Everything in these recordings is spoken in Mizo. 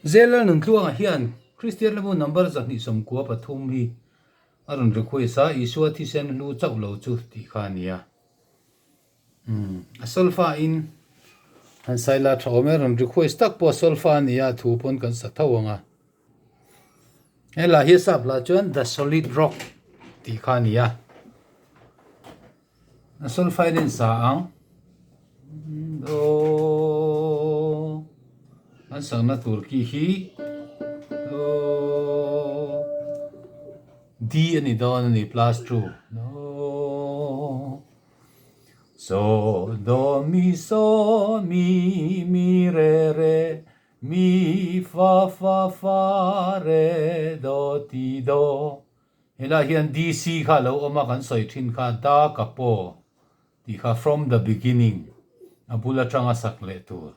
Zel Lalnuntluanga hian Kristian Lamu number 293 hi a rawn request a, Isua thisen hlu chauh lo chu tih kha a ni a. Umm, a solfa in han sai la tha awm e, rawn request tak pawh a solfa a ni a, a thu pawn kan sa tho ang a. He lah hi a sap lah chuan The Solid Rock tih kha a ni a. A solfa in a insa ang. Do an sakna tur ki hi do D a ni dawn a ni plus 2. Do so do mi so mi mi re re Mi fa fa fa re do ti do. Helai hian DC kha a lo awm a, kan sawi thin kha da ka paw tih kha from the beginning a bul atanga sak leh tur.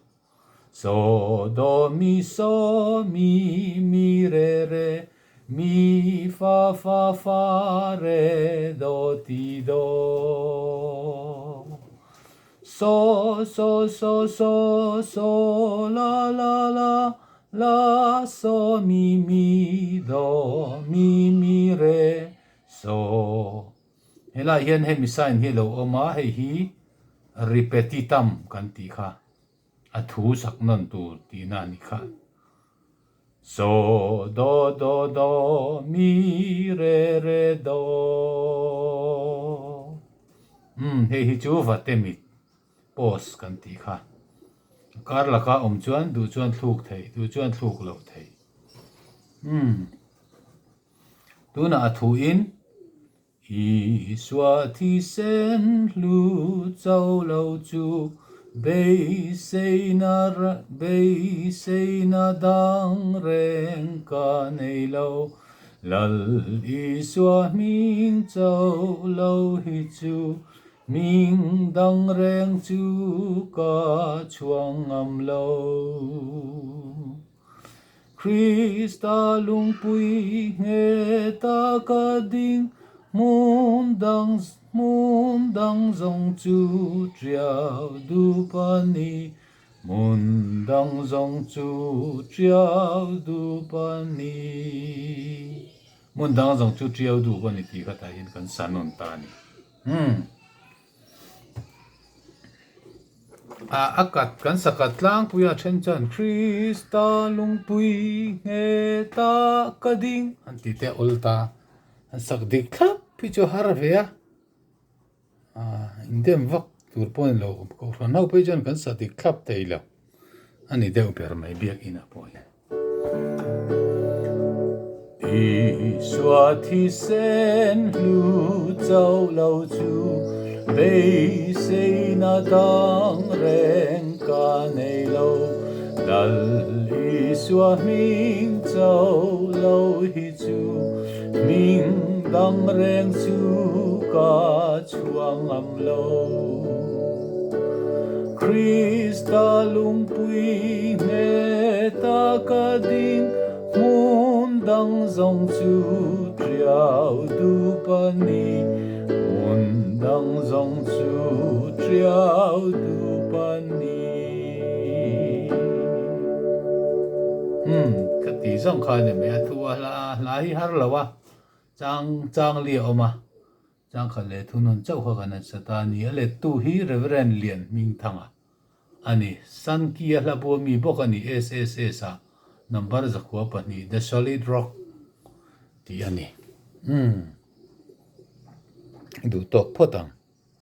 So do mi so mi mi re re mi fa fa fa re do ti do. So so so so so la la la la so mi mi do mi mi re so. Helai hian hemi sign hi a lo awm a, hei hi repetitum kan tih kha a thu sak nawn tur tihna a nih kha. So do do do mi re re do. Umm hei hi chu vate mit post kan tih kha. Kar laka awm chuan duh chuan thluk theih duh chuan thluk loh theih. Umm tunah a thu in Isua thisen hlu cho lo chu beiseina beiseina dang reng ka nei lo. Lal Isua hming cho lo hi chu hming dang reng chu ka chhuang ngam lo. Krista lungpui nge ta ka ding, hmun dang hmun dang zawng chu triau dup a ni, hmun dang zawng chu triau dup a ni. Hmun dang zawng chu triau dup a ni tih kha tah hian kan sa nawn ta a ni. Umm. A a kat kan sakat tlangpui a then chuan Krista lungpui nge ta ka ding an tih te a awl ta an sak dik thlap hi chu a har ve a ah indem vak tur pawh a ni lo kohhran ho phei chuan kan sa dik thlap thei lo a ni deuh ber mai biakinah pawh hian. Isua thisen hlu chauh lo chu beiseina dang reng ka nei lo. Lal Isua hming chauh lo hi chu hming dang reng chu ka chhuang ngam lo. Krista lungpui nge ta ka ding hmun dang zawng chu triau dup a ni, hmun dang zawng chu triau dup a ni. Umm ka ti zawng kha a ni mai a, thu a hla hla hi har lo a, chang chang li a awm a. Changkhat leh thunawn chauh kha kan han sa ta a ni. A lettu hi Reverend Lian Hmingthanga a ni. Sanki a hla bua mi bawk a ni SSS ah number 204 The Solid Rock tih a ni. Umm. Duh tawk phawt ang.